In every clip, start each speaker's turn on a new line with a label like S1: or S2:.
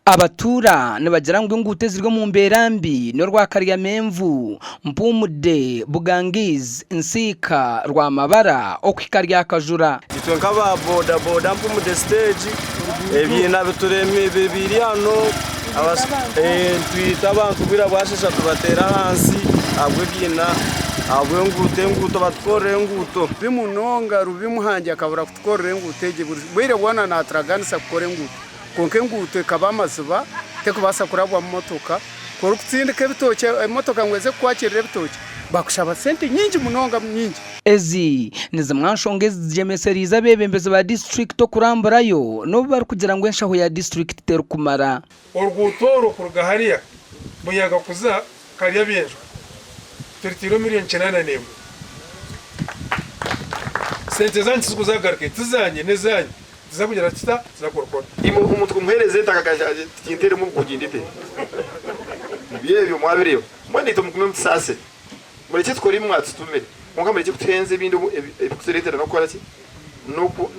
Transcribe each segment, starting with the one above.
S1: Abatuura nibagira ngu enguuto eziri omu mbeera mbi n'orwa Karyamenvu, Mpumudde, Bugangizi, Nsiika, Rwamabara okuhika Ryakajura.
S2: Itwe nk'aba boda boda Mpumudde siteegi ebiina biri hanu nitwita abantu obwire bwasheesha tubateera ahansi ahabw'ebiina ahabw'enguuto enguuto batukorere enguuto.
S3: Rubi munonga rubi Muhangi akabura kutukorera enguuto egi buri bwire bwona naturaganisa kukora enguuto kwonka enguuto ekaba amaziba tekubaasa kurabwamu motoka ku orikutsindika ebitookye emotoka ngu eze kukwakirira ebitookye bakushaba sente nyingi munonga nyingi.
S1: Ezi ni zimwe aha nshonga ezigyemesereize abeebembezi ba disiturikiti okuramburayo n'obu barikugira ngu enshaho ya disiturikiti terikumara.
S4: Oruguuto orwo kuruga hariya Buyaga kuza Karyabyenjwa turutiireho milioni 81. Sente zaanyu tizikuzagaruka, tizaanye n'ezaanyu tizakugira kita tizakurukora.
S5: Imwe omuntu kumuheereza entaka tinteremu obugugindite. Nibyo ebyo mwabireeba. Mbwenu itwe mugume mutusaasire. Murekye tukore ebi mwatutumire, kwonka murekye kutuhenza ebindi ebirikutureetera n'okukora ki?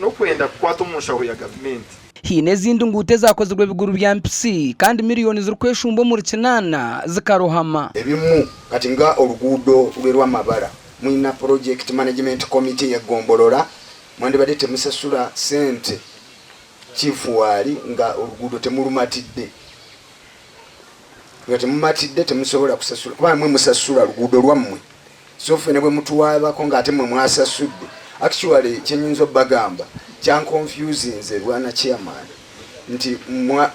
S5: N'okwenda kukwata omu nshaho ya gavumenti.
S1: Haine ezindi nguuto ezakozirwe biguru bya mpisi kandi miriyoni zirikweshumba omuri kinaana zikarohama.
S6: Ebimu kati nga oluguudo lwe Rwamabara mwina project management committee ye gombolora mwandibadde temusasula sente chief waali nga oluguudo temulumatidde nga temumatidde temusobola kusasula kuba mwe musasula luguudo lwammwe so ffe ne bwe mutuwaabako nga ate mwe mwasasudde actually kyenyinza obbagamba kyanconfusinze bwana chairman nti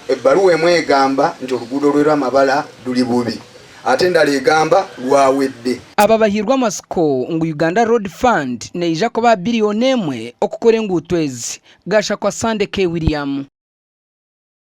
S6: ebbaluwa emu egamba nti oluguudo lwe Rwamabala luli bubi ate endala egamba lwawedde.
S1: Aba bahairwe amatsiko ngu Uganda Road Fund neija kubaha biriyoni emwe okukora enguuto ezi. Gashakwa Sunday K. William.